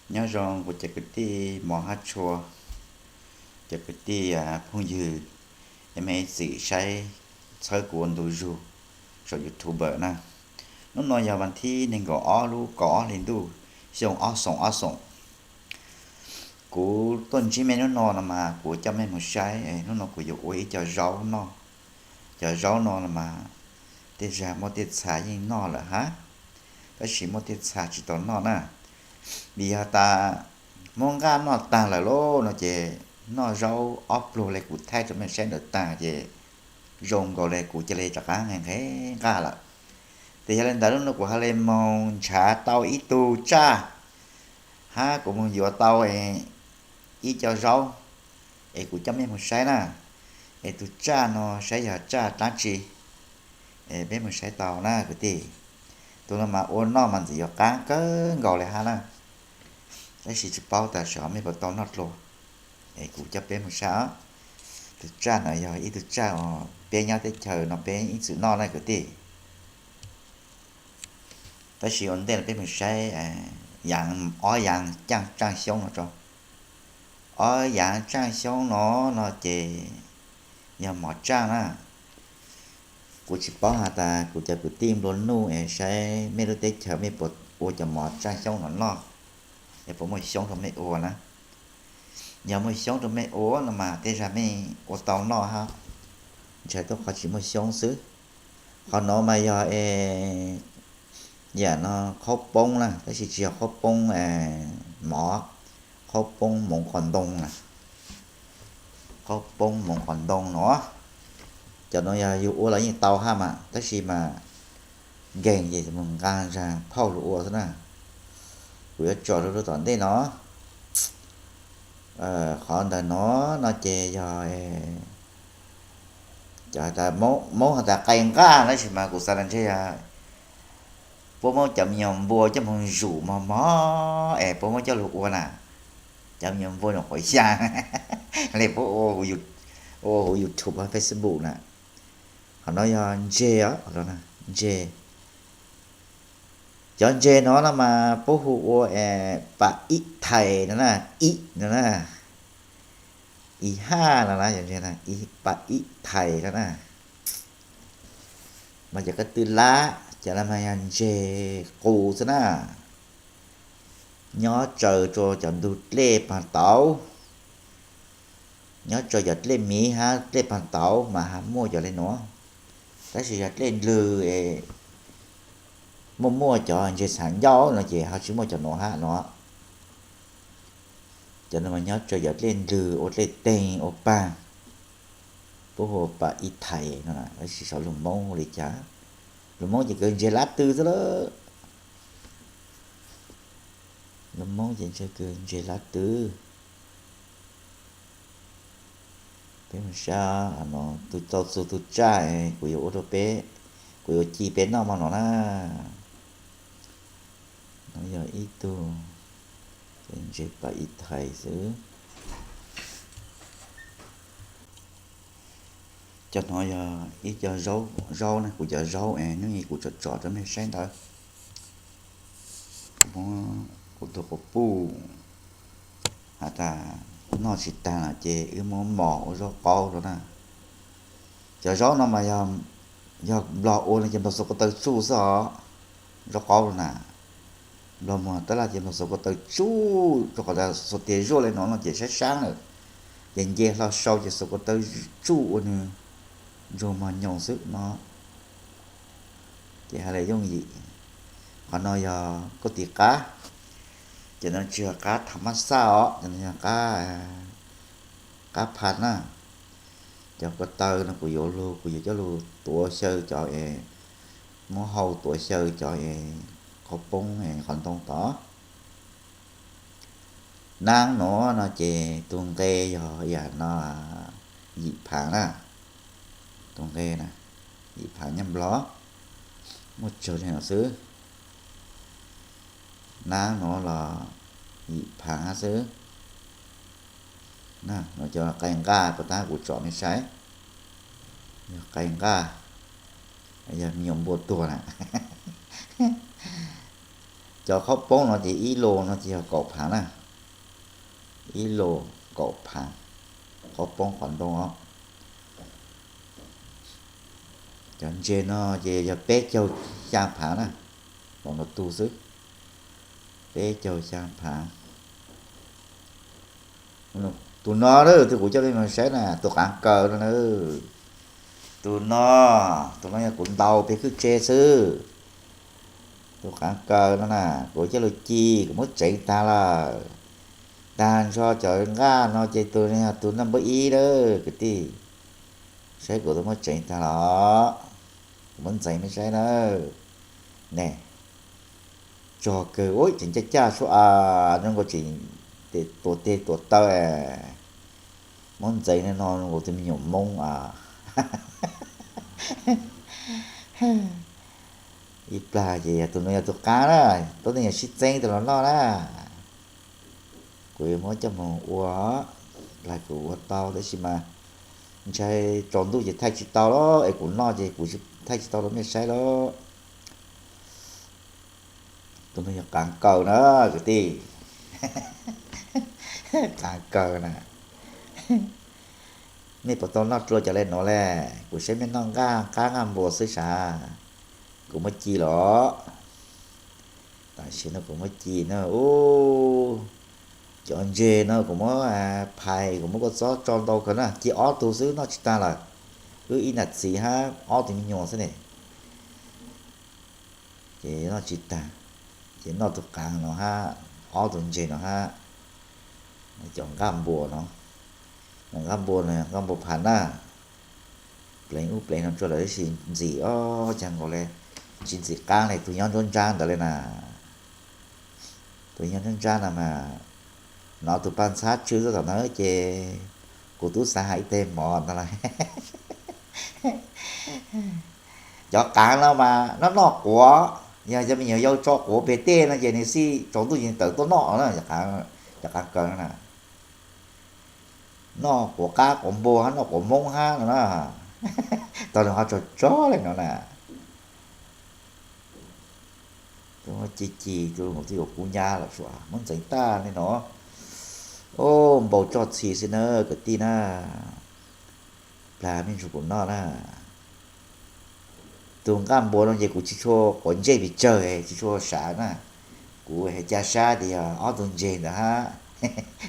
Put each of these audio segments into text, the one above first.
Nyob zoo kuv cov kwv tij mos hab tshua, cov kwv tij phooj ywg, mej ib txwm saib txhawb kuv ua ntu zug saum YouTube na. Hnub no yog vas thib nees nkaum ob lub kaum ob hli ntuj, xyoo ob xoom ob xoom. Kuv tuaj ntsib mej hnub no no mas kuv coj mej mus saib, hnub no kuv yuav ua ib co zaub noj. Cov zaub no no mas tej zag muaj tej txha yeej noj lawm hab, tab sis muaj tej txha tsis tau noj na. Vim yog tas muab nqaj noj taag lawm lauj no ces noj zaub ob pluag le kuv thaij rau mej saib ntawd taag ces zoo nkaus le kuv ca le rov qaab nqe nqaj lawm. Ces yog le ntawd lub no kuv ha le moog nrhav tau ib tug tsaj, hab kuv moog yuav tau ib co zaub, es kuv coj mej mus saib na. Es tug tsaj no saib yog tsaj dlaab tsi, es peb mus saib tau na kwv tij. Tug no mas ua noj mas ntxim yuav qaab kawg nkaus le hab na, tab sis tsis paub tas xyov mej puas tau noj dlua. Es kuv coj peb mus saib os. Tug tsaj no yog ib tug tsaj uas peb nyob teb chaws no peb ib txwm noj na kwv tij. Tab sis ua ntej no peb mus saib yaav, ob yaav tsaaj xyoob no tso. Ob yaav tsaaj xyoob no, no ces yog mov tsaaj na. Kuv tsis paub has tas kuv cov kwv tij nplua nuj es saib mej lub teb chaws mej puas ua cov mov tsaaj xyoob no noj, es puas muaj xyoob rau mej ua na. Yog muaj xyoob rau mej ua no mas tej zag mej ua tau noj hab, ntshai tuab qhov tsis muaj xyoob xwb. Qhov no mas yog e, yam no qhaub poob na, tab sis tsis yog qhaub poob mov, qhaub poob moov qos ntoo na. Qhaub poob moov qos ntoo no, cov no yog yug ua los yeej tau hab mas, tab sis mas nkeeg ces mus nqaa zag phauj lug ua xwb na. Kuv yuav tso rau lub tom ntej no. Qhov ntawm no, no ces yog cov has tas, Moob has tas qai nqaj, tab sis mas kuv xav tas ntshe yog puab muab cov me nyuam npua coj moog zum mog mog es puab muab coj lug ua na. Cov me nyuam npua nyuam qhuav xyaa le puab ua huv YouTube, Facebook na. Qhov no yog ntseg os, ntseg. Cov ntseg no no mas puab hu ua pam ib thais no na, ib no na, ib haj no na, pam ib thais no na. Mas cov ko tw lab, cov no mas yog ntseg qus xwb na. Nyob tsaws rua cov ntug dlej paag tauv, nyob tsaws cov dlej miv hab dlej paag tauv mas ho muaj cov le nuav. Tab sis yog dlej ndlwg es muaj muaj cov ntseg txhav ncauj no ces ho tsis muaj cov nuav hab no. Cov no mas nyob tsaws cov dlej ndlwg ua dlej teeg ua paag, puab hu ua pam ib thais no, tab sis xyov lug Moob hu le caag. Lug Moob ces kws ntseg lab tw xwb lawm. Lug Moob ces ntshe kws ntseg lab tw. Peb mus saib no, tug tau txug tug tsaj kuv yuav ua rau peb, kuv yuav ci peb noj mog no na. No yog ib tug ntseg pam ib thais xwb. Cov no yog ib co zaub, zaub na, kuv cov zaub es hnub i kuv tsom tsom rau mej saib ntawd. Kuv muab kuv tug quas puj has tas noj tsis taag lawm ces wb muab mos ua zaub qaub rau na. Cov zaub no mas yog nplog ua no ces nplog xuas ko taw tsuj xwb os. Zaub qaub rau na, nplog muag tab laj ces nplog xuas ko taw tsuj, rau qhov tas xuas tiag zuaj le no no ces sab sab lawm, ces nce hlo sau ces xuas ko taw tsuj ua nwg ntsuag mog nyoos xwb no. Ces ha le yooj yim. Qhov no yog kauj tis qab, ces no tsis yog qab tham mab xaj os, ces no yog qab, qab pha na. Cov ko taw no kuv yuav lug, kuv yuav coj lug tuav xyaw cov es, muab hau tuav xyaw cov es qhov poob es qhov ntoo tod. Naab nuav no ces tug nqe yog yam no yim phaav na, tug nqe na, yim phaav nyob nplog, muaj tsawg le no xwb. Naab nuav los yim phaav hab xwb. Cov qai nqaj puas tab kuv tsom mej saib, yog qai nqaj, yog me nyuam npua tuag na. Cov qhaub poob no ces ib lus no ces yog kaum phav na, ib lus kaum phav, qhaub poob qhov ntoo os. Cov ntses no ces yog peb caug xya phav na, los no tu xwb, peb caug xya phav. Tus no na, tus kuv coj peb mus saib na, tus qav kaws no na. Tus no, tus no yog kuv ntaus pem kwj tse xwb. Tus qav kaws no na, kuv coj lug ci, kuv muab tseev tag lawm. Tag nrho cov nqaj no ces tus no yog tus naj npawb ib lawm kwv tij. Saib kuv twb muab tseev tag los, kuv muab ntxeev mej saib na. Ne, tsog kawg, ua tseem caj caj suab a, zoo nkaus tseem tuam teg tuam taw. Muab ntxeev no zoo nkaus tus me nyuam Hmoob a. Ib plag ces yog tus no yog tus qaab na, tuab neeg yog sib txeeb tus los noj na. Kuv yuav muab coj moog ua, plag kuv ua tau tab sis mas ntshai tsaus ntuj ces thaij tsis tau lawm, es kuv noj ces kuv thaij tsis tau rau mej saib lawm. Tus no yog qaav kaws na kwv tij, qaav kaws na. Mej puas tau noj dlua cov le nuav le? Kuv saib mej noj nqaj qaab nqaj npua xwb sav. Kuv muab ci los, tam sim no kuv muab ci na. Ub, cov ntseg no kuv muab phais, kuv muab kua txob tso ntau kawg na, ci ob tug xwb noj tsis tag lawm. Wb ib nam txiv hab ob tug me nyuam xwb ne. Ces noj tsis tag, ces noj tus qaav no hab, ob tug ntseg no hab, cov nqaj npua no. Nqaj npua no nqaj npua phas na, pleev ub pleev no rua lawm tab sis ntxim ob cag nkaus le, tsis ntxim qaab le tus nyob nruab nrab ntawd le na. Tus nyob nruab nrab no mas, nov tus paj ntxhab tswj xwb tom ntawd ces kuv tub xav has ib teg mov ntag lauj. Cov qaav no mas noj noj quav, yog cov me nyuam yau tso quav peg tej no ces nws xij tsaus ntuj ces nws tawm tuaj noj na, cov qaav kaws no na. Noj quav qab quav npua hab noj quav Hmoob hab no na. Tau nws ho tsaug tsaug le no na. Tus muab ci ci tus twb yuav kub nyab lawm sua, muab ntxeev tag le no. Ub, npau txoj txhim xwb na kwv tij na. Plag mej ntsuag kuv noj na. Tus nqaj npua no ces kuv tsis tshua quav ntsej pes tsawg, tsis tshua sav na. Kuv hais ca sab tias yog ob tug ntseg ntawd hab,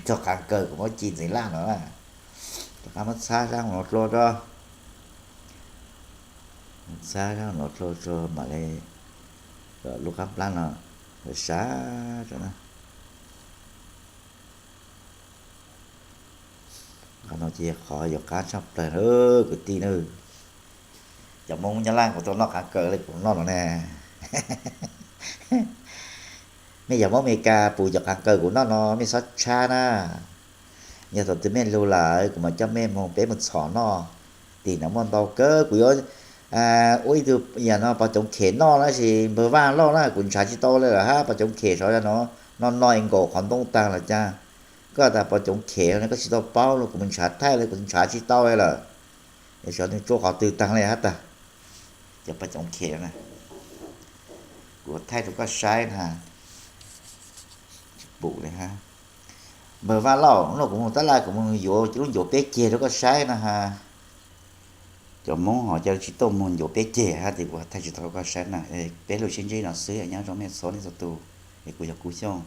tus qaav kaws kuv muab ci ntxeev laj no na. Rov qab muab txhab sab no dlua rau, txhab sab no dlua rau mam li lub qab plab no sav rau na. Qhov no ces qhov yuav qab tshaj plawg na kwv tij na. Cov Hmoob Nyab Laj kuv tau noj qaav kaws le kuv noj no na. Mej yog Hmoob Amelikas pum cov qaav kaws kuv noj no mej txhob tshab na. Yog thaum twg mej lug lawm kuv mam coj mej moog peb moog txhom noj. Tim no muaj ntau kawg, kuv yuav ua ib tug yam no pos coov khem noj tab sis npawg Vaj Lauj na kuv nrhav tsis tau le lawm hab, pos coov khem sav no no no es nkaum qhov ntoo taag lawm cas. Koj tas pos coov khem no koj tsis tau paub los kuv mus nrhav thaij le kuv nrhav tsis tau le lawm. Es xyov nws tsuam qhov twg taag le hab tas. Cov pos coov khem na, kuv thaij rau koj saib na. Tsis pum le hab. Npawg Vaj Lauj, no kuv moog tab laj kuv moog yuav lub ncuav peb ceg rau koj saib na ha. Cov Hmoob ho coj tsis tuaj moog ncuav peb ceg hab tes kuv thaij tsis tau rau koj saib na. Peb lug sib ntsib no xwb, nyob zoo mej txhua leej txhua tug, es kuv yog Kuv Xyooj.